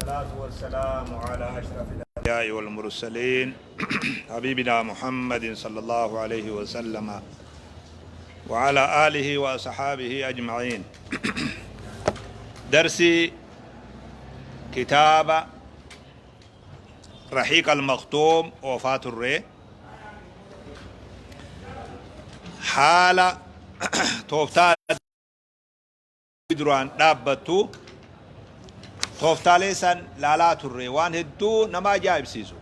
والصلاة والسلام على أشرف الأنبياء والمرسلين حبيبنا محمد صلى الله عليه وسلم وعلى آله وأصحابه أجمعين. درسي كتاب رحيق المختوم وفاة الري حالة توفتا duraan dhaabbattu tooftaalee san laalaa turre. Waan hedduu nama ajaa'ibsiisu.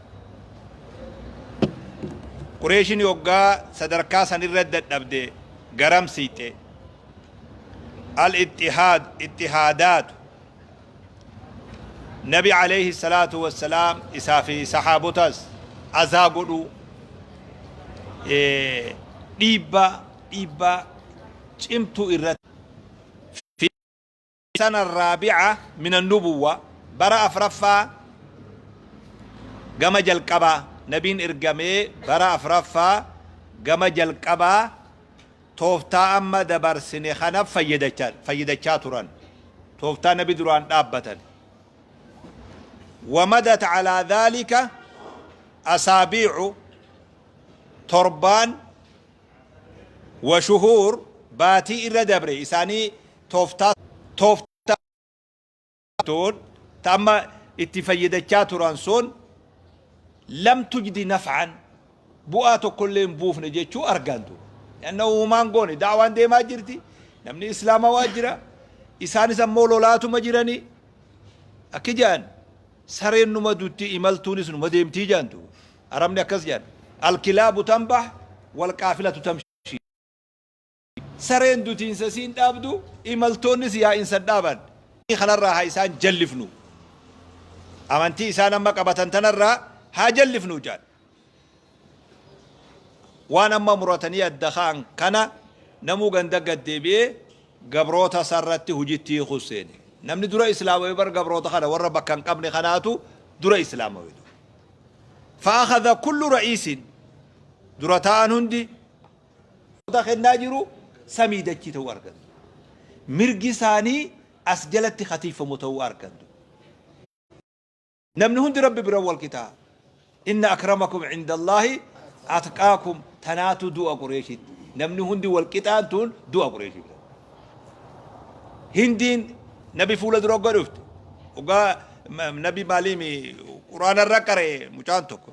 Qureeshiin yoggaa sadarkaa san irra dadhabde garam siixxe. Al ittihaad ittihaadaatu Nabi alayhi salaatu wassalaam isaa fi sahaabotas azaa godhuu, dhiibbaa dhiibbaa cimtuu irratti fi sana raabi'a min annubuwwa, bara afraffaa gama jalqabaa nabiin ergamee, bara afraffaa gama jalqabaa tooftaa amma dabarsine kana fayyadachaa turan, tooftaa nabi duraan dhaabbatan. Wamadat calaa dhaalika asaabiicu, torbaan, wa shuhuur, baatii irra dabre isaanii tooftaa tooftaa tun ta amma itti fayyadachaa turan sun lam tujdi naf'an, bu'aa tokkollee hin buufne jechuu argan duuba. Li'anna uumaan goone da'waan deemaa jirti, namni islaamawaa jira, isaanis ammoo lolaatuma jiranii akki jedhan, sareen numa dutti imaltuunis numa deemtii jedhan duuba. Arabni akkas jedhan, alkilaabu tanbah wal qaafilatu tamshi. Sareen dutiinsa isiin dhaabdu, imaltoonnis yaa'insa hin dhaaban. Kanarraa haa isaan jallifnu. Amantii isaan amma qabatan tanarraa haa jallifnu jedhan. Waan amma muratanii adda ka'an kana namuu ganda gad deebi'ee gabroota isaarratti hujitti hiikuu seene. Namni dura islaamawe bar gabroota kana, warra bakka hin qabne kanaatu dura islaamawe. Fa'akhadha kullu ra'iisin, dura taa'an hundi kennaa jiru samii dachii ta'uu argantu. Mirgi isaanii as jalatti katiiffamu ta'uu argantu. Namni hundi Rabbi bira wal qixaa. Inna akramakum indallaahi atqaakum, tanaatu du'a Qureeshitti. Namni hundi wal qixaan tun du'a Qureeshii bira. Hindiin nabi fuula dura ogga dhufte. Oggaa nabi maaliimi quraana irra qara'e mucaan tokko.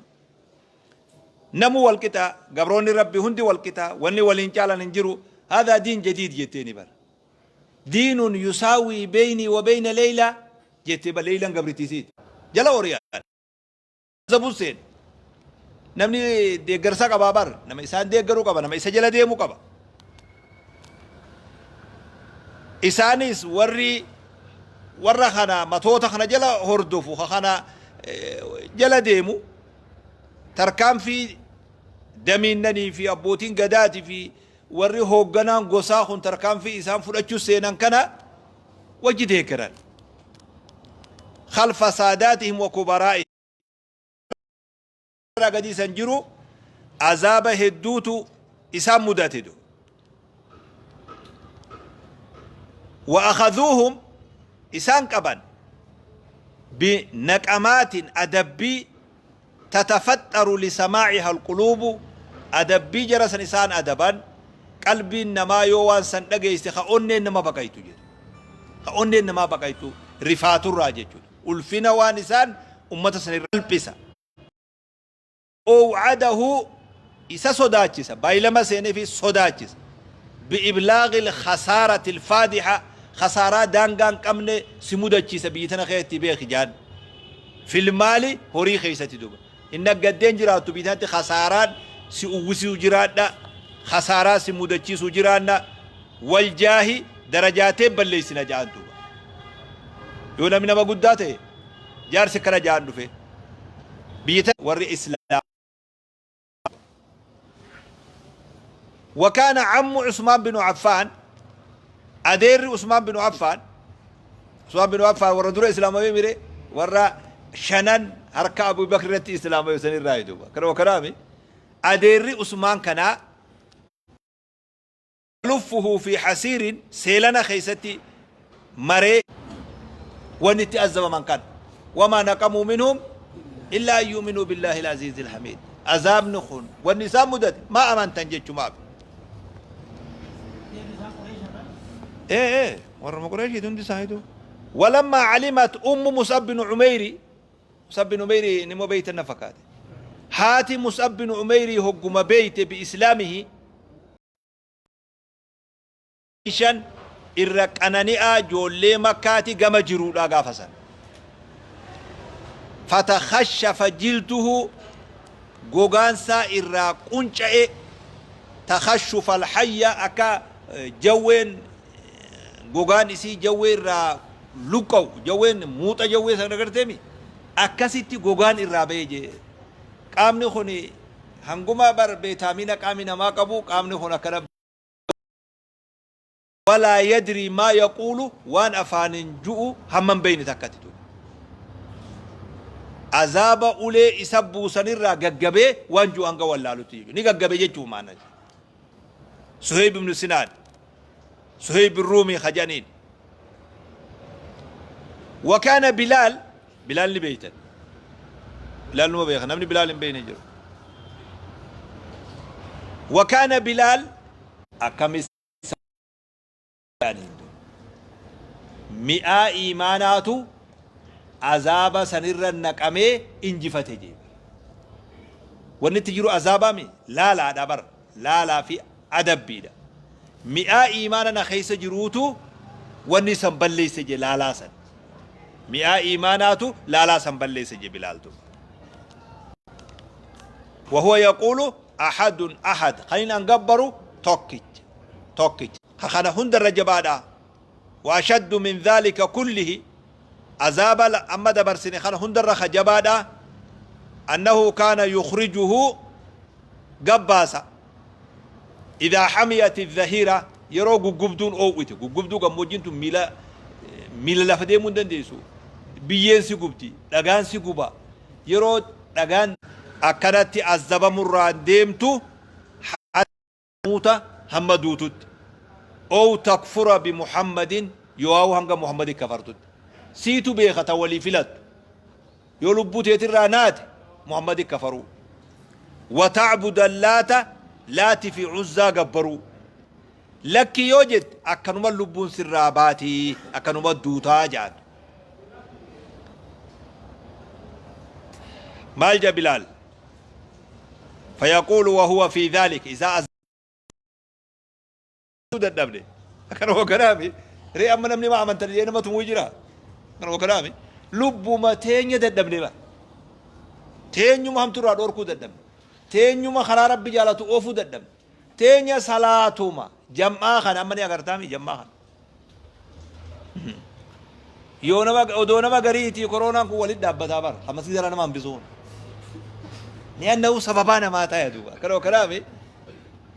Namu wal qixa, gabroonni Rabbi hundi wal qixa, wanni waliin caalan hin jiru. Haadhaa diin jadiid jetteeni bara. Diinun yusaawii beeynii wa beeyna Leeylaa jettee ba Leeylaan gabrittiisiiti. Jala horiyaa. Zabuu seene. Namni deeggarsa qabaa bar, nama isaan deeggaruu qaba, nama isa jala deemu qaba. Isaanis warri warra kana matoota kana jala hordofu kana jala deemu tarkaanfii damiinnanii fi abbootiin gadaatii fi warri hoogganaan gosaa kun tarkaanfii isaan fudhachuu seenan kana wajji deeggaran. Khalfa saadaatihim wa kubaraa'ihim irraa gadii san jiru azaaba hedduutu isaan mudate du. Wa akhadhuuhum, isaan qaban, binaqamaatin, adabbii, tatafaxxaru lisamaa'iha alquluubu, adabbii jara san isaan adaban qalbiin namaa yoo waan san dhageeyse ka onneen nama baqaytu jedhu, ka onneen namaa baqaytu rifaaturraa jechuudha, ulfina waan isaan ummata san irra salphisa. Ow'adahu, isa sodaachisa, baylama seeneefi sodaachisa. Bi'iblaaghi al-khasaarati al-faadiha, khasaaraa daangaa hin qabne si mudachiisa biyyi tana keessatti beeki jaan. Fil maali, horii keessatti duuba. Hin naggaddeen jiraattu biyyi tanatti khasaaraan si uwwisuu jiraadha, khasaaraa si mudachiisuu jiraanna, wal jaahi, darajaatee balleessina ja'an duuba. Yoo namni nama guddaa ta'e jaarsi akkana ja'an dhufe. Biyyi tana warri islaam. Wakaana cammu Usmaan binu Affaan, adeerri Usmaan binu Affaan, Usmaan binu Affaan warra dura islaamawee mire, warra shanan harka Abu Bakr irratti islaamawee san irraa duuba kana wakanaami adeerri Usmaan kanaa luffuhu fi hasiirin, seelana keessatti maree wanni itti azabaman kana. Wamaa naqamuu minhum illaa an yu'minuu billaahi al-aziizil hamiid. Azaabni kun wanni isaan mudate maa amantan jechumaaf. Ee ee warruma Qureeshiiti hundi isaaniitu. Walammaa calimat ummu Mus'ab bin Umeyri Mus'ab bin Umeyri nima beeytan na fakkaate. Haati Mus'ab bin Umeyrii hogguma beeyte bi islaamihi 5 irra qanani'aa joollee Makkaati gama jiruudhaa gaafa san. Fatakhashafa jilduhu gogaan isaa irraa qunca'e takhashufa alhayya akka jawween gogaan isii jawwee irraa luqqa'u jawween muuxa jawwee san agarteemi akkasitti gogaan irraa ba'e jee qaamni kun hanguma bar beetaamina qaami namaa qabu qaamni kun akkana walaa yadrii maa yaquulu waan afaanin ju'u hamma hin beeyne takkatti duuba. Azaaba ulee isa buusanirraa gaggabee waan ju'u hanga wallaalutti jechuudha. Ni gaggabe jechuuf maana. Suheyb ibn Sinaan, Suheyb Ruumii kajaniin. Wakaana Bilaal, Bilaal ni beeytan. Bilaal numa beeka, namni Bilaal hin beeyne jiru. Wakaana Bilaal akkam isaaniin duuba. Mi'aa iimaanaatu azaaba sanirra naqamee injifate jee. Wanni itti jiru azaabaami laalaadha bar laalaa fi adabbiidha. Mi'aa iimaana na keessa jiruutu wanni san balleesse je laalaa san. Mi'aa iimaanaatu laalaa san balleesse je Bilaaltu. Wahuwa yaquulu Ahadun ahad, kanin an gabbaru tokkicha, tokkicha. Ka kana hunda irra jabaadha. Wa ashaddu min dhaalika kullihi, azaaba amma dabarsine kana hunda irra ka jabaadha. Annahu kaana yukhrijuhu gabbaasa. Idhaa hamiyati dhahira, yeroo guggubduun oowwite, guggubduu gammoojjiin tun miila miila lafa deemuu hin dandeessu. Biyyeen si gubdi, dhagaan si guba. Yeroo dhagaan akkanatti azzabamurraa hin deemtu hatta tamuuta hamma duututti. Ow takfura bi Muhammadin yoo'aawu hanga Muhammadi kafartutti. Siitu beeka ta walii filattu. Yoo lubbuu teetirraa naate Muhammadi kafaruu. Wa ta'buda Laata Laati fi Uzzaa gabbaruu. Lakki yoo jette akkanuma lubbuun sirraa baati akkanuma duutaa ja'an. Maal ja Bilaal? Fayaquulu wahuwa fi dhaalik isaa as dadhabne. Akkanuma kanaami ree amma namni maa amantan jedhee nama tumuu jira. Akkanuma kanaami lubbuma teenya dadhabne ba. Teenyuma hamturraa dhorkuu dadhabne. Teenyuma karaa Rabbi jaalatu oofuu dadhabne. Teenya salaatuma jam'aa kana amma ni agartaami jam'aa kana. Yoo nama odoo nama gariitii koroonaan kun walitti dhaabbataa bara kan masgiida nama hambisuun. Ni annahu sababaa namaa ta'e duuba. Kana kanaaf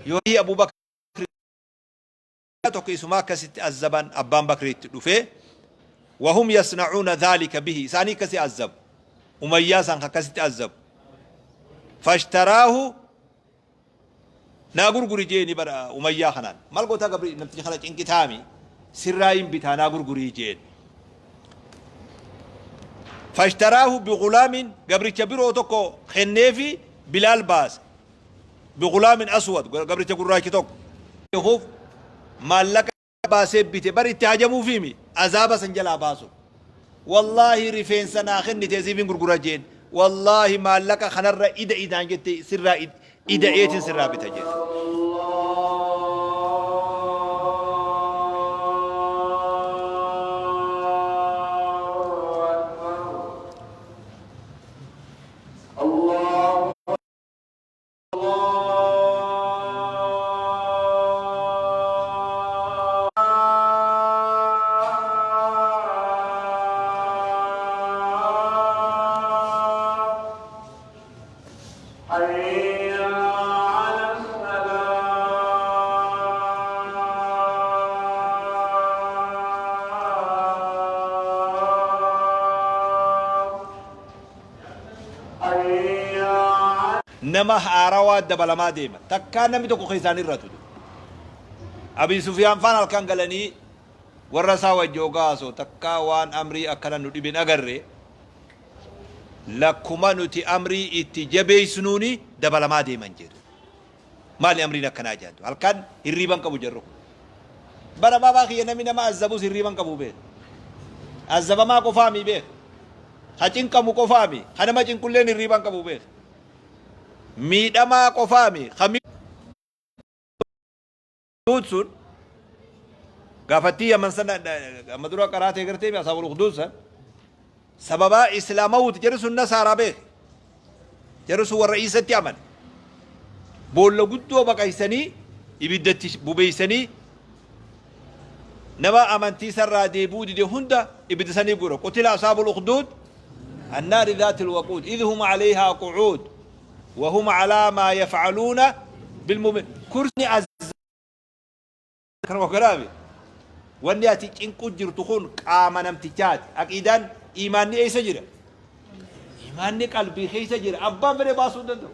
yoo Abu Bakr tokko isuma akkasitti azzaban abbaan Bakriitti dhufee wahum yasna'uuna dhaalika bihi isaanii akkasi azzabu. Umayyaa isaan akkasitti azzabu. Fashtaraahu Naa gurguri jeeni bar umayyaa kanaan. Maal gootaa gabri namticha kana cinqitaami sirraayin bitaa naa gurgurii jeen. Fashtaraahu bigulaamin gabricha biroo tokko kenneefi Bilaal baase. Bigulaamin aswad gabricha gurraachi tokko. Beekuuf maallaqa baasee bite bar itti hajamuufiimi azaaba san jalaa baasuuf wallaahi rifeensa naa kennite siifin gurgura jeen wallaahi maallaqa kanarra ida idaan jette sirraa ida'eetin sirraa bita jeen. Nama haarawaa dabalamaa deema. Takkaa namni tokko keessaan irratu. Abii Sufiyaan faan halkan galanii warra isaa wajji hoggaa haasa'u takkaa waan amrii akkana nu dhibe hin agarre. Lakkuma nuti amrii itti jabeeysinuuni dabalamaa deeman jedhu. Maali amriin akkanaa jaantu? Halkan hirriiban qabu jarru kun. Bara baabaa kiyya namni nama azzabus hirriiban qabu beek. Azzabamaa qofaami beek. Ha cinqamu qofaami. Ha nama cinqulleen hirriiban qabu beek. Miidhamaa qofaami. Ha Ukduud sun gaafattii Yaman sana amma dura qaraatee gartee asaabul ukduud san sababaa islaamawuuti jarri sun nasaaraa beeke jarri sun warra Iisatti amane boolla guddoo baqaysanii ibiddatti bubeeysanii nama amantii sarraa deebi'uu dide hunda ibidda sanii gura qutila asaabul ukduud annaari dhaatil waquud idh hum alayhaa qu'uud Wahum alaa maa yaf'aluuna bilmu'min kursni az kanuma godhaami wanni ati cinqu jirtu kun qaama namtichaati aqiidaan iimaanni eessa jira iimaanni qalbii keessa jira abbaan fedhe baasuu hin danda'u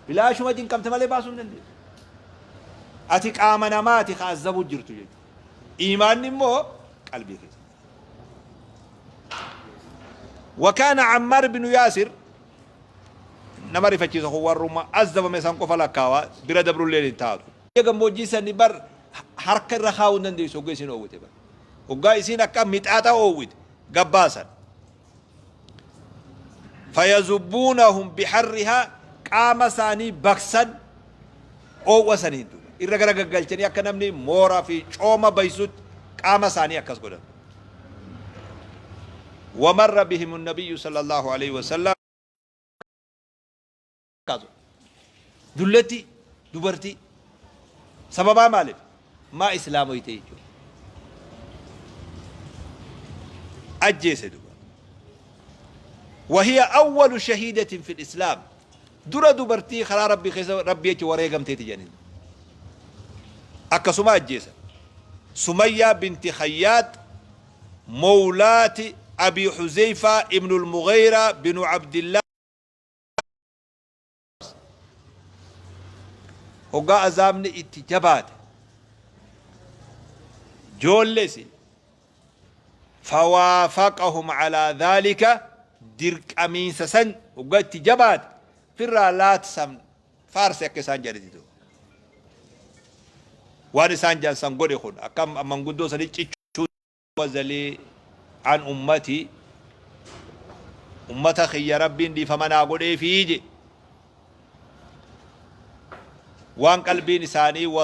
bilaashuma cinqamte malee baasuu hin dandeessu ati qaama namaati ka azzabu jirtu jechuudha iimaanni immoo qalbii keessa وكان عمار بن ياسر Nama rifachiisa kun warruma azzabame san qofa lakkaawa bira dabrulleen hin taatu. Biyya gammoojjii sani bar harka irra kaa'uu hin dandeessu hoggaa isiin oowwite bar. Hoggaa isiin akka mixaaxa oowwite gabbaasan. Fayazubbuunahum biharrihaa qaama isaanii baksan oowwa saniin duuba. Irra gara gaggalchanii akka namni moora fi cooma baysutti qaama isaanii akkas godhan. Wamarra bihimu nabiyyu sallallahu alaihi wasallam kaasu. Dullatti dubartii sababaa maaliif maa islaamoyte jechuudha. Ajjeese duba. Wahiya awwalu shahiidatin fil islaam. Dura dubartii karaa rabbii keessa rabbii jecha wareegamteeti jedhaniin. Akkasuma ajjeesan. Sumayyaa binti Khayyaat mowlaati Abi Huzeyfaa ibnul Mugheyraa binu Abdillah hoggaa azaabni itti jabaate joolleesi fawaafaqahum alaa dhaalika dirqamiinsa san hoggaa itti jabaate firraa laatsan faarse akka isaan jedhanitti duuba waan isaan jedhan san godhe kun akka manguddoo sanii cichuu wazalii an ummati ummata kiyya rabbiin dhiifama naa godheefii je waan qalbiin isaanii.